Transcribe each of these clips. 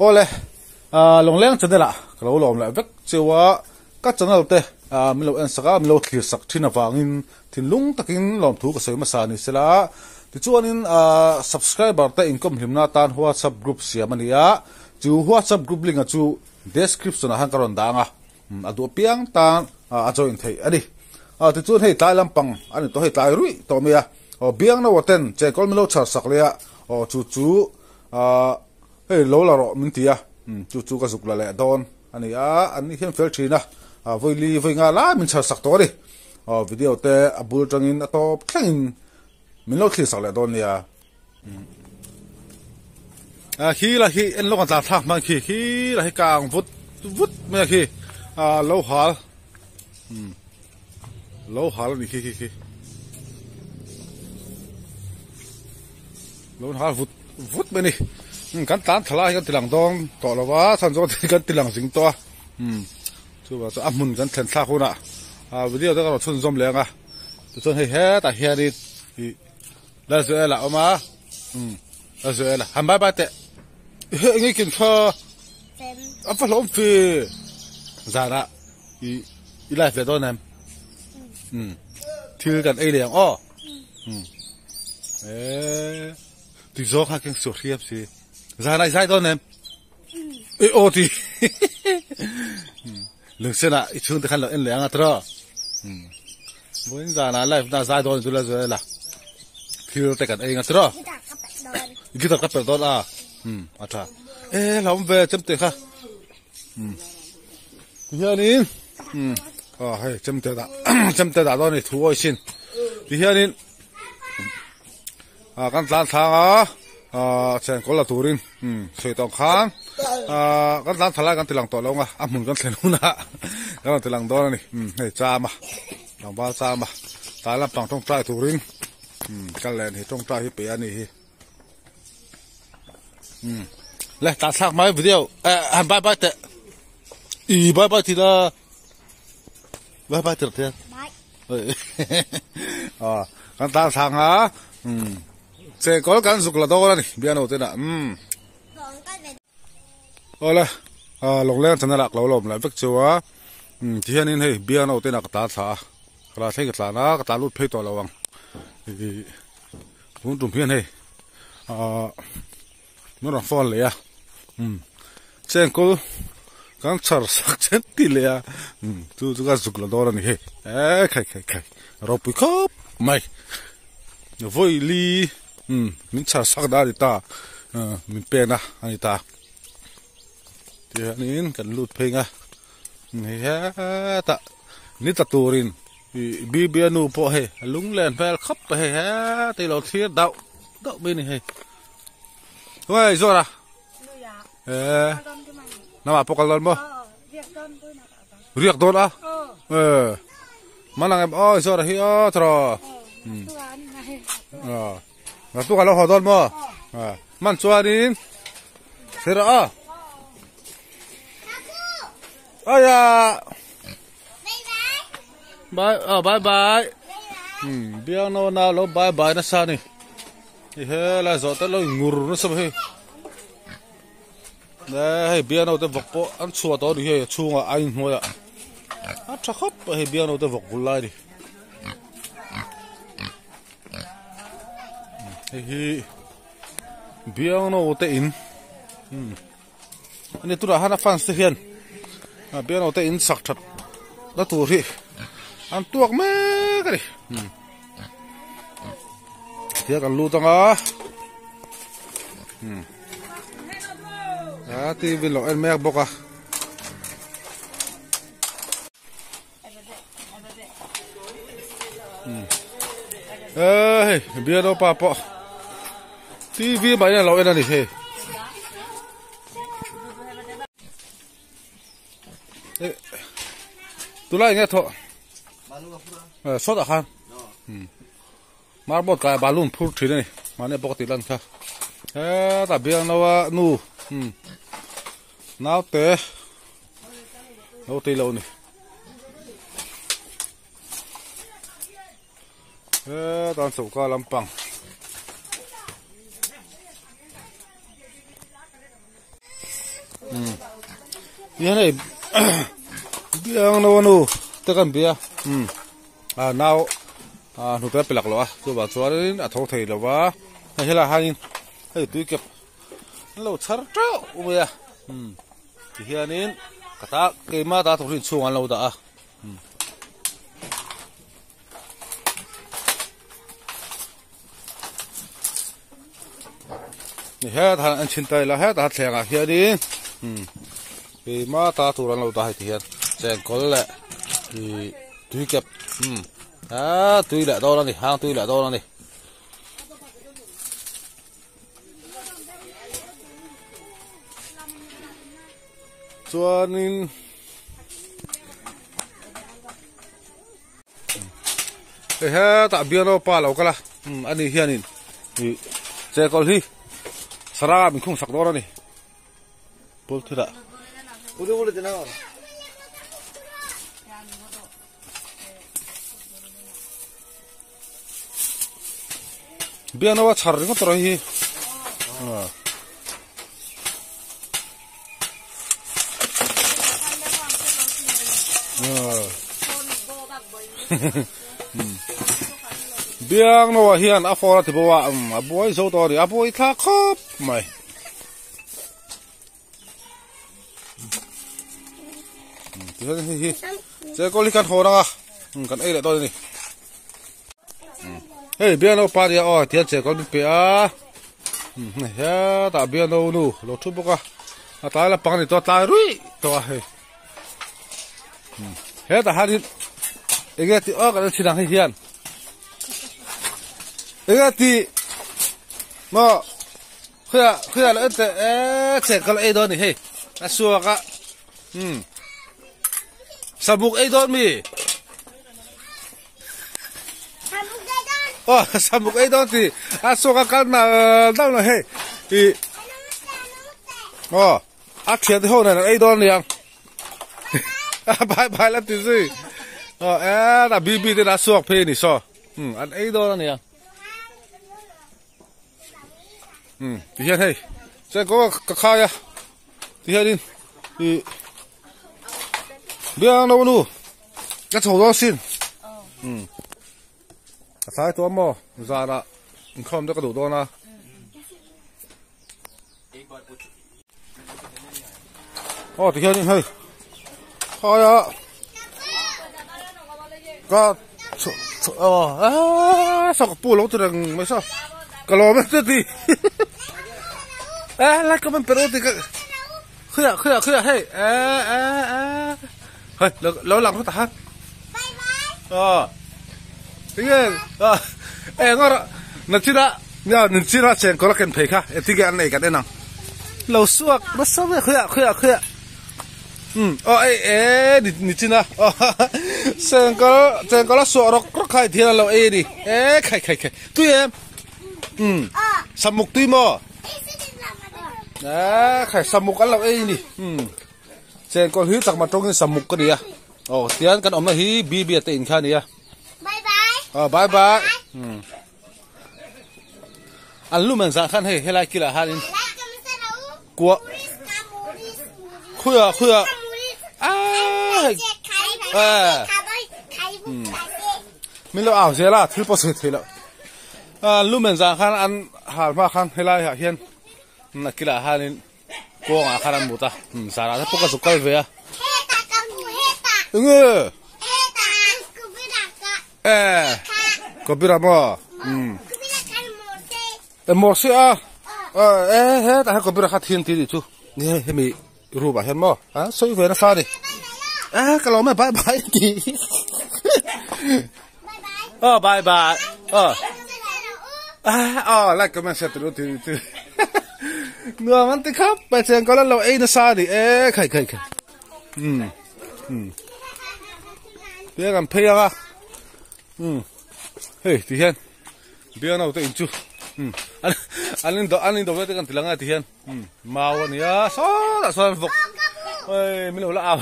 Awle, Lawngleng channel ah ka lo lawm leh vek cheu a, ka channel te min lo en sak a, min lo thlir sak thin avangin thinlung takin lawmthu ka sawi hmasa ni sela. Tichuanin subscriber te inkawm hlimna atan WhatsApp group siam a ni a, chu WhatsApp group link a chu description ah khan ka rawn dang a, a duh apiang tan a join theih a ni. Tichuan hei tlai lampang a ni tawh, hei tlai ruih tawh mai a, aw biang no ten chenkawl min lo chhar sak leh a, aw chu chu Hei lo la rawh min ti a, chu chu ka zuk la leh dawn a ni a, an ni hian fel thin a, vawi li vawi nga lai min chhar sak tawh a ni. Aw video te a bul tangin a tawp thlengin min lo thlir sak leh dawn nia. Khi la hi en lawk an tlan thlak hman khi, khi la hi kang vut vut mai a khi, lo hal lo hal a ni khi khi khi. Lo hal vut vut mai a ni. Kan tlan thla lai hi kan ti lang dawn tawh lo va, chhan zawng te kan ti lang zing tawh a. Chuvang chuan a hmun kan thlen thlak hunah video te ka rawn chhunzawm leh ang a. Tichuan hei hetah hianin ih Lalzuela a awm a, Lalzuela han bye bye teh. Hei eng nge kin kha a va hlawm fe zanah ih i live leh dawn em? Thil kan ei leh ang aw. Eee ti zawng kha keng suah hriam si zan ai zai dawn em e aw ti lungsen ah i chhung te khan lo en leh anga tiraw vawiin zan ah live na zai dawn chu la zuai la thil te kan ei anga tiraw guitar ka perh dawn a a tha e hlauhawm ve chemte kha tihianin aw hei chemte dah chemte dah dawn a ni thu awi sin tihianin ah kan tlan thlang a ah chengkawl la turin sawi tawh ang khan ah kan tlan thla lai kan ti lang tawh lo ang a a hmun kan thlen hunah kan rawn ti lang dawn a ni hei cham a tlangval cham a tlai lampang tawngtai turin kal leh a ni tawngtai hi peih a nih hi. Le ta thlak mai video eh han bye bye teh i bye bye thi la bye bye tir te bye à kan ta thang ha um che kol kan zuk la dawr ani biano te na um ole a longleng channel ah lo lawm la vek chuwa um ti hianin hei biano te na ka ta thla a ka la thleng ka tlan a ka tlan lut phei tawh lo ang Tun tum hian hei ahh min rawn phone leh a umm chengkawl kan chhar sak chen ti leh a umm chu chu ka zuk la dawn a ni hei eee khai khai khai ropui khawp mai vawi li umm min chhar sak dan a ni ta ahh min pen a a ni ta tihianin kan lut phei ang a hei hetah ni tla turin. Ih Bibia nu pawh hei a lung len hmel khawp mai hei heti lo thlir dauh dauh mai a ni hei hei zawr a eh namah pawh kal dawn maw riak dawn a eh man ang em aw zawr a hi aw tawh a tukah lo haw dawn maw man chuanin thlir a Aya. Bye oh bye bye. Hmm biang no na lo bye bye na sa ni. I he la zo te lo ngur na sa hei. Ne hei biang no te vok pawh an chhuah tawh ni hei chhungah a inhnuai ah. A tha khawp hei biang no te vok bul lai ni. Hei hi biang no te in. Hmm. Ani tunah hian a fans te hian a piano te in sak that na tur hi an tuak mek a ni tia kan lut anga a tv lo en mek bawk a. Hei bialo pa pawh tv mai a lo en a ni hei tulai nge thawh sawtah khan marble kai balloon phur thin a ni mahni bawk a tih lan kha hetah biangno a nu naute. Lo tei lo ni. Hetan choka lampang. Umm tihian hei biang no a nu te kan bia umm a nau ah hnute a pe lak loh a chuvang chuanin a tho thei lo va hei helaiah hianin hei tui kep an lo chhar teuh mai a umm tihianin ka ta keima ta tur hi inchhungah an lo dah a umm. Hetah hian an chhin ta ila hetah thleng ah hianin umm keima ta tur an lo dah hei ti hian chengkawl leh ihh tui kep umm aaa tui leh dawn a ni hang tui leh dawn a ni. Chuanin. Hei hetah bialnu pa lo kal a umm ani hianin ih chekawl hi saranga min khung sak dawn a ni pawl thil ah. Bialnu a chhar ringawt rawh hi. Biang noah hian a phone a ti bo a a buai zo tawh a ni a buai thlak khawp mai. Tihian hei hi chekawl hi kan hawn ang a kan ei leh dawn a ni. Hei biang no pa nia aw tihian chekawl min pe a hetah biang no nu lo thu bawk a a tlai lampang a ni tawh a tlai ruih tawh a hei. Hetah hianin enge tih awk an chhin ang hei hian enge tih maw khuia khuia lo en teh eee chengkawl ei dawn a ni hei a suak a umm sabuk ei dawn mi aw sabuk ei dawn tih a suak a kal nal nal mai hei ih aw. A thian te ho nen an ei dawn aniang. Bye bye la ti zui. Aw e a BB te na suak phei ni saw. Um an ei dawn aniang. Um ti hian hei. Chen ko ka khai a. Ti hian in i biang lo nu. Ka chho dawn sin. Um. A thlai tawh maw zanah inkhawm te ka duh dawn a. Aw tikhianin hei khaia ka aw eee saw ka pu lo ti reng mai saw ka lawm e chuti e lai ka man per ti ka khuia khuia khuia hei e e e hei lo lo lang hawt a han aw tinge eng a nachina nia nachina chengkawl a ken phei kha engtin nge an nei kan en ang lo suak nasa ve khuia khuia khuia um aw ei e nichina aw chengkawl chengkawl a suah rawk rawk kha hei thian an lo ei a ni e khai khai khai tui em um samuk tui maw e khai samuk an lo ei a ni um. Chengkawl hi chakma tawngin samuk ka ni a aw tian kan awmna hi BB a te in kha a ni a Bye bye. Aw bye bye. Hmm. An lu men zah khan hei helai kilah hianin kua khuia khuia a hei eh min lo au zel a thil pawh sawi thei loh an lu men zah khan an hal hma khan helai ah hian a kilah hianin Kawngah khan an mut a, zarah te pawh ka zuk kal ve a. Enge? Eh, Kabira maw? Um. E mawr se a. Eh, he tah hian Kabira kha thin ti nih chu. Ni hemi room ah hian maw? A sawi ve nasa a ni. Eh, ka lawm e, bye bye ti. Oh, bye bye. Oh. Ah, oh, like comment share tu tu tu. Nuam an ti khap mai cheng ko lo ei na sa ni e khai khai khai. Um. Um. Bia kan phei anga. Um. Hei ti hian. Bia no te in chu. Um. An an in do an in do ve te kan tilanga ti hian. Um. Mau ania so la so vok. Oi, mi lo la aw.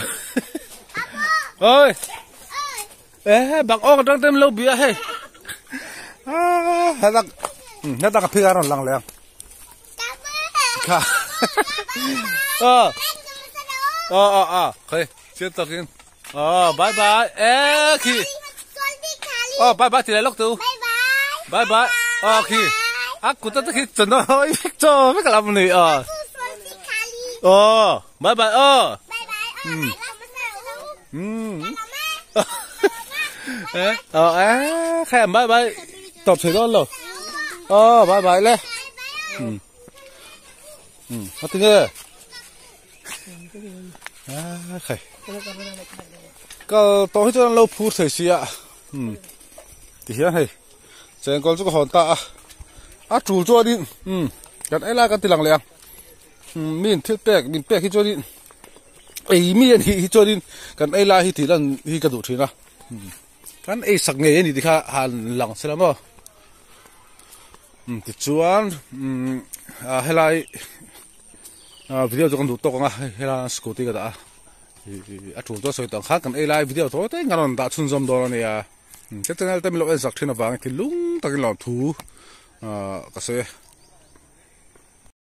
Oi. Eh, bang awk atang tem lo bia hei. Ah, hetak hetak a phir a rawn lang leh ang. Kha. Ờ. Ờ ờ ờ, khơi, chiên takin. Ờ, bye bye. Ê khi. Ờ, bye bye thì lại lóc tu. Bye bye. Ờ khi. A kuta te khi chana oi cho vek lam ni ờ. Ờ, bye bye ờ. Ừ. Ừ. Ê, ờ á, khem bye bye. Tawp thei dawn lo. Ờ, bye bye le. Ừ. Ừ, a tinge. A khai. Kal tawh hi chuan an lo phur thei si a. Umm ti hian hei chengkawl chu ka hawn ta a a tul chuanin umm kan ei lai kan ti lang leh ang umm mi in thil pek min pek hi chuanin ei mi a nih hi chuanin kan ei lai hi tih lan hi ka duh thin a umm kan ei sak ngei a ni tih kha han lang se la maw umm tichuan umm ah helai ah video chu kan duh tawk ang a hei helai ah scooty ka dah a. A tul chu a sawi tawh ang khan kan ei lai video thawi te in kan rawn dah chhunzawm dawn a nia. Ka channel te min lo en zak thin avangin thinlung takin lawmthu ka sawi e.